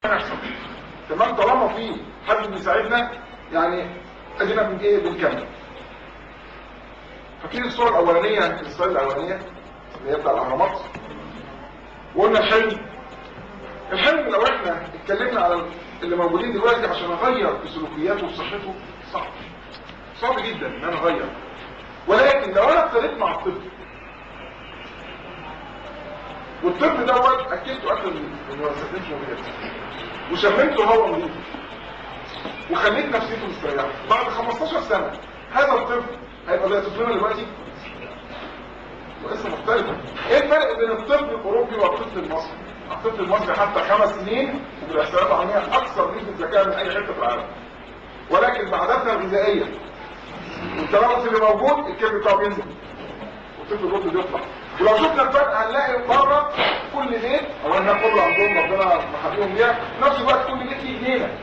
هيحصل. تمام، طالما في حد بيساعدنا يعني ادينا من ايه بنكمل. فاكرين الصورة الاولانية، السؤال الاولانية اللي هي بتاع الاهرامات، وقلنا الحلم. الحلم لو احنا اتكلمنا على اللي موجودين دلوقتي عشان اغير في سلوكياته وصحته صعب، صعب جدا ان انا اغير. ولكن لو انا ابتديت مع الطفل، والطفل دوت اكلته اكل نظيف وما استخدمش مبيدات، وشممته هواء نظيف، وخليت نفسيته مستريحه، بعد 15 سنة هذا الطفل هيبقى زي طفلنا دلوقتي؟ وقصة مختلفة. ايه الفرق بين الطفل الاوروبي والطفل المصري؟ الطفل المصري حتى 5 سنين وبالاحصائيات العالمية اكثر نسبه ذكاء من اي حتة في العالم، ولكن بعاداتنا الغذائية والتلوث اللي موجود ال curve بتاعه بينزل والطفل الاوروبي بيطلع. ولو شفنا الفرق هنلاقي بره كل بيت، او احنا كله عندهم ربنا محبيهم بيها، في نفس الوقت كل بيت فيه جنينة،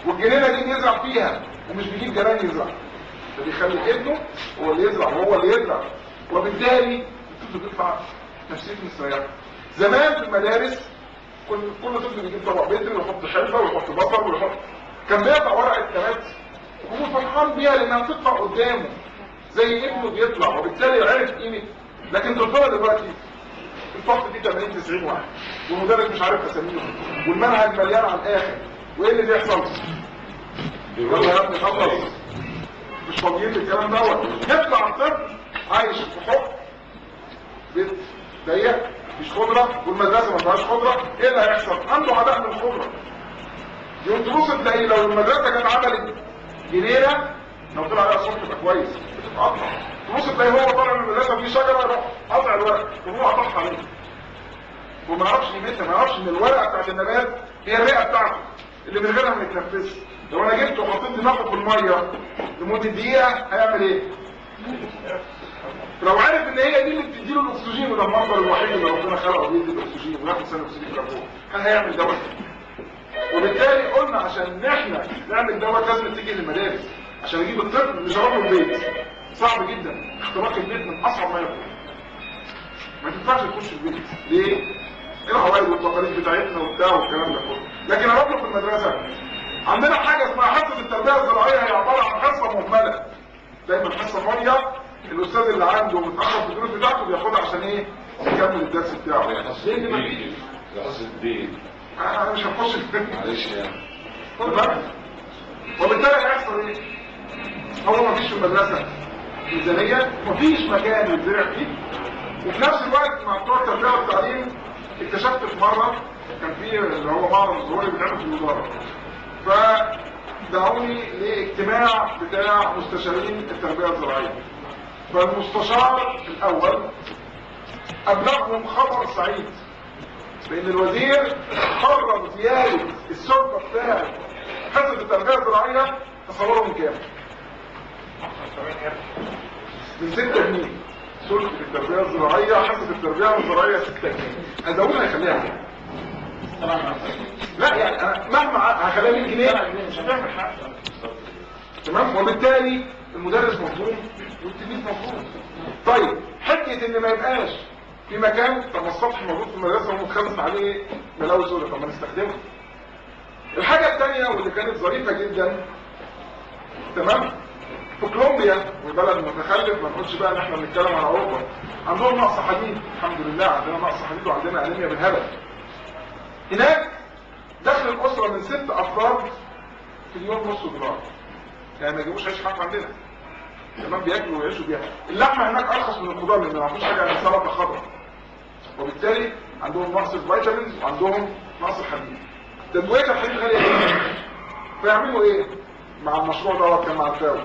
والجنينه دي بيزرع فيها ومش بيجيب جيران يزرع، ده بيخلي ابنه هو اللي يزرع وهو اللي يزرع، وبالتالي الطفل بيطلع نفسيته مستريحه. زمان في المدارس كل طفل بيجيب طبق بيتري ويحط حلبة ويحط بصل ويحط، كان بيقطع ورقة نبات وهو فرحان بيها لانها بتطلع قدامه زي ابنه بيطلع، وبالتالي عرف قيمة. لكن طفلنا دلوقتي الفصل فيه 80 90 واحد، والمدرس مش عارف اساميهم، والمنهج مليان على الاخر، وايه اللي بيحصل؟ يلا يا ابني خلص، مش فاضيين للكلام دوت. يطلع الطفل عايش في حب، بيت ضيق، مفيش خضرة، والمدرسة ما فيهاش خضرة، ايه اللي هيحصل؟ عنده عداء من الخضرة. يوم تبص تلاقي لو المدرسة كانت عملت جنينة لو طلع عليها الصبح تبقى كويس، بتتقطع. تبص تلاقي هو طالع من المدرسة في شجرة يروح قطع الورق، وهو قطعها عليه. وما يعرفش قيمتها، ما يعرفش ان الورقة بتاعت النبات هي الرئة بتاعته اللي من غيرها ما يتنفسش. لو انا جبته وحطيت دماغه في المية لمدة دقيقة هيعمل ايه؟ لو عرف ان هي دي اللي بتديله الاكسجين، وده المصدر الوحيد اللي ربنا خلقه بيدي الاكسجين وياخد ثاني اكسيد الكربون، هل هيعمل دوت؟ وبالتالي قلنا عشان احنا نعمل دوت لازم تيجي للمدارس عشان اجيب الطفل مش هروح البيت. صعب جدا اختراق البيت، من اصعب ما يكون. ما تنفعش تخش البيت، ليه؟ العوايد والتقاليد بتاعتنا وبتاع والكلام ده كله. لكن اروح له في المدرسة، عندنا حاجة اسمها حصة التربية الزراعية، هي عبارة عن حصة مهملة. دايما حصة فاضية، الاستاذ اللي عنده متاخر في الدروس بتاعته بياخدها عشان ايه؟ يكمل الدرس بتاعه. حصة الدين انا مش هخش معلش يعني. تمام؟ وبالتالي هيحصل ايه؟ هو مفيش في المدرسة ميزانية، مفيش مكان يتزرع فيه، وفي نفس الوقت مع بتوع التربية والتعليم اكتشفت في مرة كان في اللي هو معرض الزهور اللي بيتعمل في الوزارة، فدعوني لاجتماع بتاع مستشارين التربية الزراعية. فالمستشار الاول ابلغهم خبر سعيد بان الوزير قرر زيادة السلطة بتاعه حصة التربية الزراعية. تصوروا من كام؟ من 6 جنيه. سلطة التربية الزراعية، حصة التربية الزراعية 6 جنيه، ازودها هيخليها كام؟ لا يعني انا مهما هخليها 100 جنيه مش هتعمل حاجة. تمام؟ وبالتالي المدرس مظلوم والتلميذ مظلوم. طيب حتة ان ما يبقاش في مكان، طب ما السطح موجود في المدرسة ومتخزن عليه بلاوي سودا، طب ما نستخدمه. الحاجة الثانية واللي كانت ظريفة جدا، تمام؟ في كولومبيا، وبلد متخلف، ما نقولش بقى ان احنا بنتكلم على اوروبا، عندهم نقص حديد، الحمد لله عندنا نقص حديد وعندنا انيميا بالهبل. هناك دخل الاسرة من 6 افراد في اليوم نص دولار، يعني ما يجيبوش عيش حاف عندنا. تمام؟ بياكلوا ويعيشوا بيها. اللحمة هناك ارخص من الخضار لان ما فيش حاجة عن سلطة خضراء، وبالتالي عندهم نقص ال vitamins وعندهم نقص الحديد. تدويه الحديد غالية جدا. فيعملوا ايه مع المشروع دوت؟ كان مع الفاو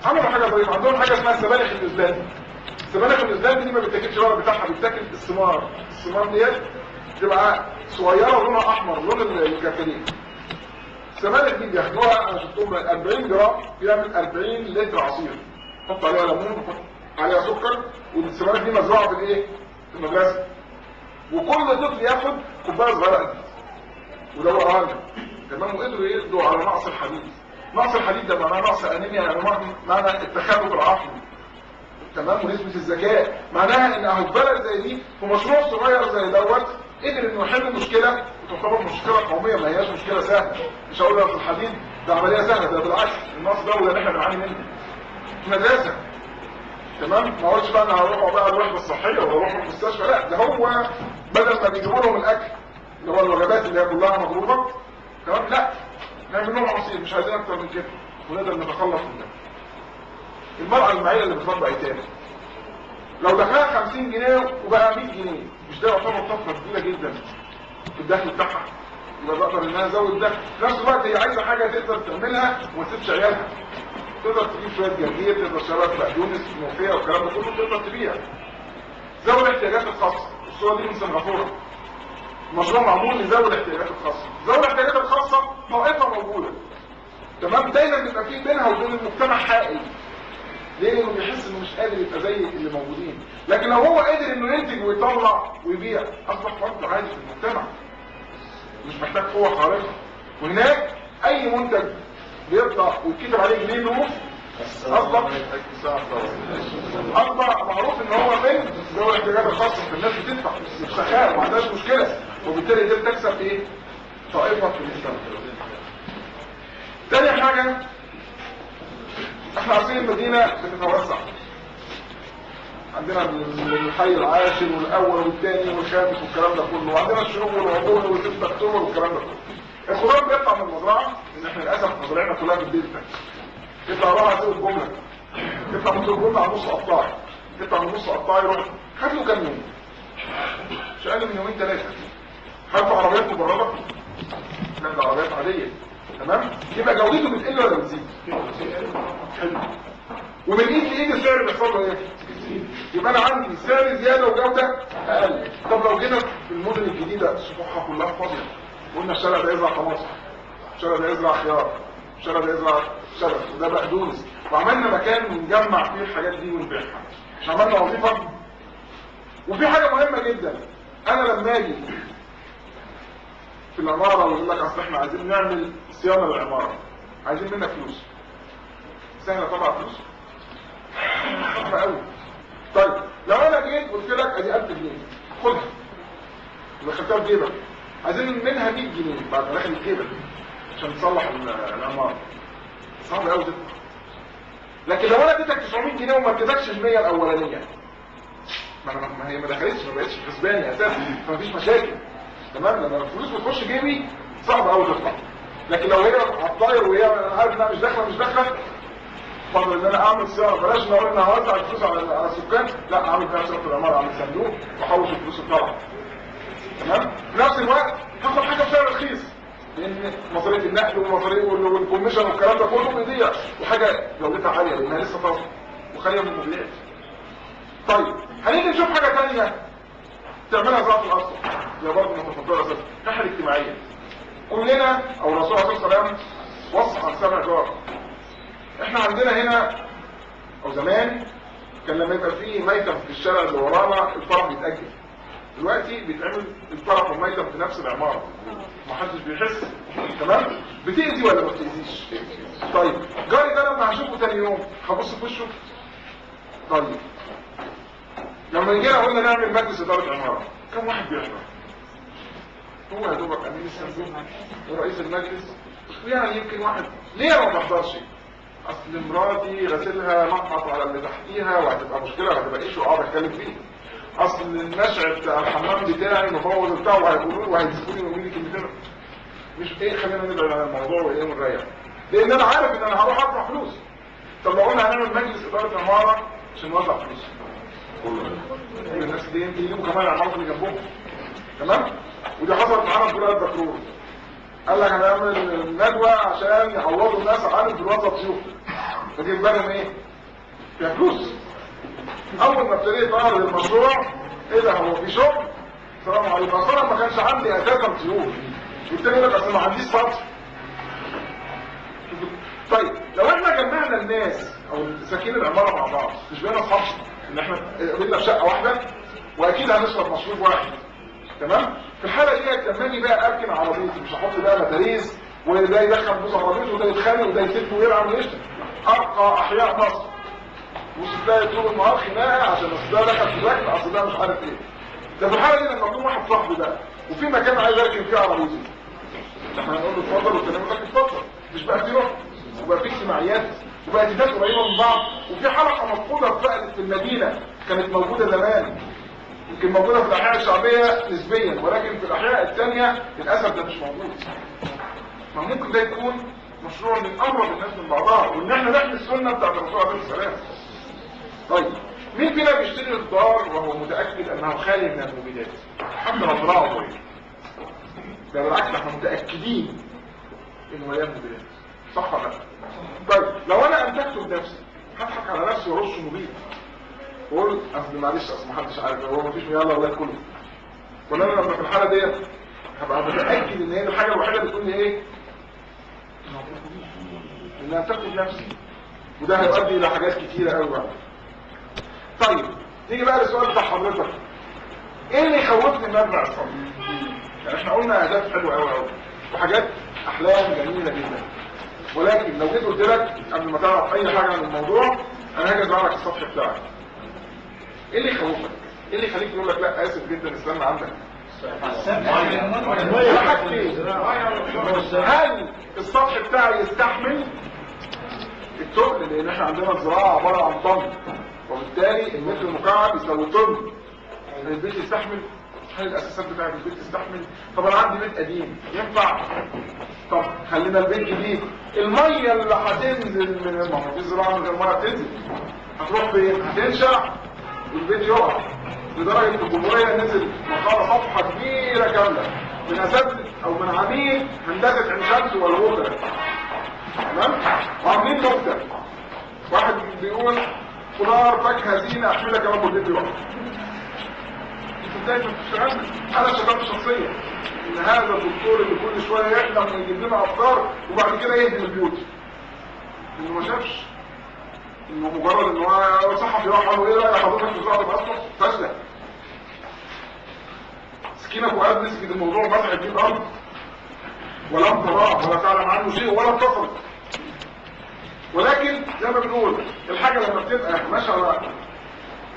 عملوا حاجة ظريفة، عندهم حاجة اسمها السبانخ النيوزيلندي. السبانخ النيوزيلندي دي ما بتاكلش الورق بتاعها، بتاكل الثمار. الثمار ديت بتبقى صغيرة ولونها احمر، لون الكركديه. السبانخ دي بياخدوها، انا شفتهم 40 جرام بيعمل 40 لتر عصير، حط عليها ليمون وحط عليها سكر، والسبانخ دي مزروعة في الايه؟ في المدرسة. وكل طفل ياخد كوباية صغيرة قد كده، وده وقعنا. تمام؟ وقدروا يقضوا على نقص الحديد. نقص الحديد ده معناه نقص انيميا، يعني معنى التخلف العقلي. تمام؟ ونسبه الذكاء، معناها ان اهو بلد زي دي في مشروع صغير زي دوت قدر انه يحل مشكلة وتعتبر مشكلة قومية، ما هياش مشكلة سهلة. مش هقول لك الحديد ده عملية سهلة، ده بالعكس النص ده اللي احنا بنعاني منه في مدرسه. تمام؟ ما اقولش بقى انا هروح بقى الوحدة الصحية ولا اروح المستشفى، لا ده هو بدل ما بيجيبوا لهم الاكل اللي هو الوجبات اللي هي كلها مضروبة، تمام؟ لا، نعمل لهم عصير، مش عايزين اكتر من كده، ونقدر نتخلص من ده. المرأة المعيلة اللي بتربى ايتام لو دخلها 50 جنيه وبقى 100 جنيه، مش ده يعتبر طفرة كبيرة جدا في الدخل بتاعها؟ يبقى بقدر ان انا ازود دخل. في نفس الوقت هي عايزة حاجة تقدر تعملها وما تسيبش عيالها، تقدر تجيب شوية جرجير، تقدر شباب بقدونس موفية والكلام ده كله، تقدر تبيع. ذوي الاحتياجات الخاصة، الصورة دي من سنغافورة، مشروع معمول لذوي الاحتياجات الخاصة. ذوي الاحتياجات الخاصة طائفة موجودة، تمام؟ دايما بيبقى فيه بينها وبين المجتمع حائل. ليه؟ لانه بيحس انه مش قادر يبقى زي اللي موجودين، لكن لو هو قادر انه ينتج ويطلع ويبيع اصبح فرد عادي في المجتمع، مش محتاج قوة خارقة. وهناك اي منتج بيطلع ويتكتب عليه جنيه ونص اصبح معروف ان هو من ذوي الاحتياجات الخاصة، فالناس بتدفع بسخاء وما عندهاش مشكلة، وبالتالي دي بتكسب ايه؟ طائفة في المجتمع. تاني حاجة، احنا عارفين المدينة بتتوسع، عندنا الحي العاشر والاول والثاني والخامس والكلام ده كله، وعندنا الشروق والعبور وستة اكتوبر والكلام ده كله. الخضار بيطلع من المزرعة، ان احنا للاسف مزارعنا كلها في الدلتا، يطلع يروح على سوق الجملة، يطلع من سوق الجملة على نص قطاعي، يطلع من نص قطاعي يروح خد له كام يوم، مش اقل من يومين ثلاثة. خدوا عربيات مبرده؟ لا ده عربيات عادية. تمام؟ يبقى جودته بتقل ولا بتزيد؟ حلو. ومن ايد لايد السعر بيحصل له ايه؟ يبقى انا عندي سعر زيادة وجوده اقل. طب لو جينا في المدن الجديدة سطوحها كلها فاضية، قلنا الشارع ده يزرع طماطم، الشارع ده يزرع خيار، الشارع ده يزرع شبت، وده بقدونس، وعملنا مكان نجمع فيه الحاجات دي ونبيعها، مش عملنا وظيفة؟ وفي حاجة مهمة جدا، انا لما اجي في العمارة ويقول لك اصل احنا عايزين نعمل صيانة للعماره، عايزين منك فلوس، سهلة طبعا فلوس؟ صعبة قوي. طيب لو انا جيت قلت لك ادي 1000 جنيه خدها ودخلتها في جيبك، عايزين منها 100 جنيه بعد ما دخلت جيبك عشان تصلح العمارة، صعب قوي تدفع. لكن لو انا اديتك 900 جنيه وما اديتكش ال 100 الاولانية، ما هي ما دخلتش، ما بقتش في حسباني اساسا، فمفيش مشاكل. تمام؟ لما الفلوس بتخش جيبي صعب قوي تطلع، لكن لو هي على الطاير وهي انا عارف انها مش داخله مش داخله، فضل ان انا اعمل صيانة، بلاش ان اقول ان انا هوزع الفلوس على السكان، لا اعمل فيها صيانة العمارة، اعمل صندوق واحوش الفلوس الطالعه. تمام؟ في نفس الوقت هاخد حاجة بسعر رخيص، لان مصاريف النقل ومصاريف وال commission والكلام ده كله بيضيع، وحاجه جودتها عالية لانها لسه طازة وخالية من المبيدات. طيب هنيجي نشوف حاجة ثانية تعملها زراعة الاسطح، هي برضه متفضله اساسا، الناحية الاجتماعية. كلنا او الرسول عليه الصلاة والسلام وصى عن 7 جار. احنا عندنا هنا او زمان كان لما يبقى فيه ميتم في الشارع اللي ورانا الفرح بيتاجل. دلوقتي بيتعمل الفرح والميتم في نفس العمارة، محدش بيحس. تمام؟ بتأذي ولا ما بتأذيش؟ طيب جاري ده لما هشوفه تاني يوم هبص في وشه؟ طيب لما جينا قلنا نعمل مجلس ادارة عمارة، كم واحد بيحضر؟ هو يا دوبك امين الصندوق ورئيس المجلس، يعني يمكن واحد. ليه ما بحضرش؟ اصل مراتي غسلها نقط على اللي تحتيها وهتبقى مشكلة وهتبقى ايش واقعد اتكلم فيه. اصل النشع بتاع الحمام بتاعي مفوض بتاعه وهيقولوا لي وهيدسوني ويقولوا لي كلمتين مش ايه، خلينا نبعد عن الموضوع وايه ونريح، لان انا عارف ان انا هروح ادفع فلوس. طب لو قلنا هنعمل مجلس ادارة عمارة عشان نوزع فلوس، كل الناس دي يجيبوا كمان العمارات اللي جنبهم. تمام؟ ودي حصلت معانا في بلاد بكرور، قال لك هنعمل ندوه عشان يعوضوا الناس عن انفلونزا الطيور، فجيب بالهم ايه؟ فيها فلوس. اول ما ابتديت اعرض المشروع ايه ده، هو في شغل؟ السلام عليكم، اصل انا ما كانش عندي اساسا طيور، والتاني يقول لك اصل ما عنديش سطح. طيب لو احنا جمعنا الناس او ساكنين العمارة مع بعض، مش بقينا اصحاب ان احنا قابلنا في شقه واحدة واكيد هنشرب مشروب واحد. تمام؟ في الحالة دي لما اجي بقى اركن عربيتي مش هحط بقى متاريس وده يدخل بوز عربيته وده يتخانق وده يسب ويلعب ويشتم. ارقى احياء مصر بص تلاقي طول النهار خناقه عشان اصل ده دخل في الركن، اصل ده مش عارف ايه. ده في الحالة دي لما يكون واحد صاحبي بقى وفي مكان عايز اركن فيه عربيتي، احنا هنقول له اتفضل والتاني يقول لك اتفضل. مش بقى في روح وبقى في اجتماعيات وبقت الناس قريبه من بعض، وفي حلقة مفقودة اتفقدت في المدينة كانت موجودة زمان، يمكن موجودة في الاحياء الشعبية نسبيا، ولكن في الاحياء الثانية للاسف ده مش موجود. ما ممكن ده يكون مشروع من اقرب الناس من بعضها، وان احنا نحمي السنة بتاعت الرسول عليه الصلاة والسلام. طيب مين فينا بيشتري الدار وهو متاكد انه خالي من المبيدات حتى لو زراعة طيب؟ ده بالعكس احنا متاكدين انه مليان مبيدات، صح ولا لا؟ طيب لو انا انتجته بنفسي هضحك على نفسي وارش مبيد واقول اصل معلش اصل محدش عارف هو مفيش، يلا ولا كله، ولا انا لما في الحالة ديت هبقى متاكد ان هي الحاجة الوحيدة اللي تقول لي ايه؟ ان انا انتجته بنفسي، وده هيؤدي الى حاجات كتيرة قوي بعد. طيب نيجي بقى للسؤال بتاع حضرتك، ايه اللي يخوفني من ازرع الصمت؟ يعني احنا قلنا اهداف حلوة قوي قوي وحاجات احلام جميلة جدا، ولكن لو جيت قلت لك قبل ما تعرف اي حاجة عن الموضوع انا هاجي ازرع لك السطح بتاعك، ايه اللي يخوفك؟ ايه اللي يخليك تقول لك لا اسف جدا استنى عندك؟ هل السطح بتاعي يستحمل التقل؟ لان احنا عندنا الزراعة عبارة عن طن، وبالتالي المتر المكعب يساوي طن. هل البيت يستحمل؟ هل الاساسات بتاعت البيت تستحمل؟ طب انا عندي بيت قديم ينفع؟ طب خلينا البيت جديد، المية اللي هتنزل من ما هو في زراعة من غير مية بتنزل، هتروح فين؟ هتنشع والبيت يقع. لدرجة ان الجمهورية نزل مقاله صفحة كبيرة كاملة من اساتذة او من عميد هندسة عين شمس والغدره، تمام؟ وعاملين نكتة، واحد بيقول خضار فاكهة زينة احملها كمان والبيت يقع. انت ازاي بتشتغل؟ انا شغلت شخصيا ان هذا الدكتور اللي كل شوية يحلم ويجيب لنا افكار وبعد كده يهدم البيوت، انه ما شافش انه مجرد ان هو صحفي راح قال له ايه راي حضرتك في زراعة الاسطح؟ فاشلة. سكينة فؤاد مسكت الموضوع ومسحت بيه الارض ولم تراه ولا تعلم عنه شيء ولا اتصلت. ولكن زي ما بنقول الحاجة لما بتبقى ماشية على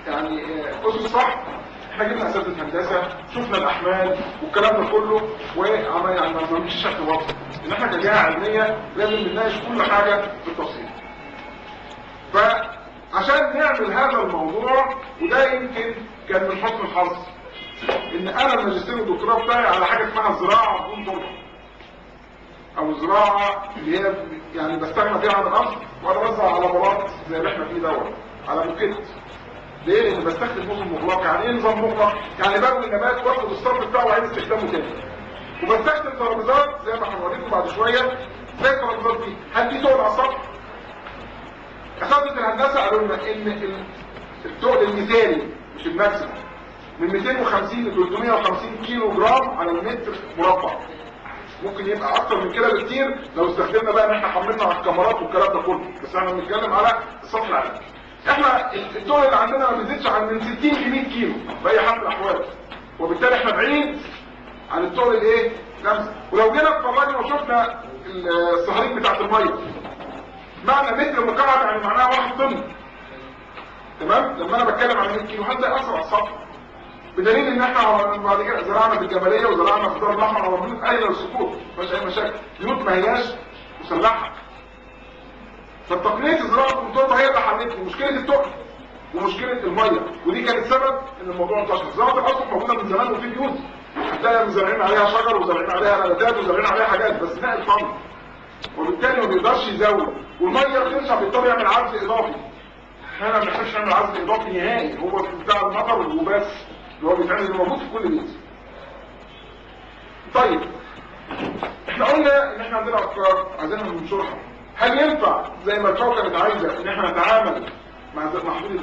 يعني اسس صح، احنا جبنا اساتذة هندسة، شفنا الاحمال والكلام ده كله، وعمل يعني ما بنمشيش اعتباطي، ان احنا كجهه علمية لازم بنناقش كل حاجة بالتفصيل. فعشان نعمل هذا الموضوع، وده يمكن كان من حسن الحظ ان انا الماجستير والدكتوراه بتاعي على حاجة اسمها الزراعة بدون تربه، او الزراعة اللي هي يعني بستغنى فيها عن الارض وانا بزرع على بلاط زي اللي احنا فيه دوت، على موكيت. ليه؟ لان بستخدم نظم مغلق. يعني ايه نظام مغلق؟ يعني بروي النبات واخد الصرف بتاعه وعيد استخدامه تاني. وبستخدم ترابيزات زي ما هنوريكم بعد شوية، زي الترابيزات دي، هل دي تقل على السطح؟ اساتذة الهندسة قالوا لنا ان التقل المثالي مش ال maximum من 250 ل 350 كيلو جرام على المتر مربع. ممكن يبقى اكتر من كده بكتير لو استخدمنا بقى ان احنا حملنا على الكاميرات والكلام ده كله، بس احنا بنتكلم على السطح العالي. احنا التقل اللي عندنا ما بيزيدش عن من 60 ل 100 كيلو باي حال من الاحوال، وبالتالي احنا بعيد عن التقل الايه؟ لمسه. ولو جينا اتفرجنا وشفنا الصهاريج بتاعت المية، معنى متر مكعب يعني معناها 1 طن، تمام؟ لما انا بتكلم عن 100 كيلو هل ده ياثر على السطح؟ بدليل ان احنا بعد كده زرعنا في الجبلية وزرعنا في الدار الاحمر على بيوت قايله للسقوط، مفيش اي مشاكل، بيوت ما هياش مسلحة. فالتقنيه الزراعة بالتربه هي اللي حلت لي مشكلة التقل ومشكلة المية، ودي كانت سبب ان الموضوع انتشر. زراعة الاسطح موجودة من زمان وفي بيوت هتلاقي مزارعين عليها شجر وزارعين عليها نباتات وزارعين عليها حاجات، بس نقل طن، وبالتالي ما بيقدرش يزود، والمية بتنشع بيضطر يعمل عزل اضافي. احنا ما بنحتاجش نعمل عزل اضافي نهائي، هو بتاع المطر وبس اللي هو بيتعمل موجود في كل بيت. طيب احنا قلنا ان احنا عندنا افكار عايزينها ننشرها. هل ينفع زي ما الفاو كانت عايزه ان احنا نتعامل مع محدود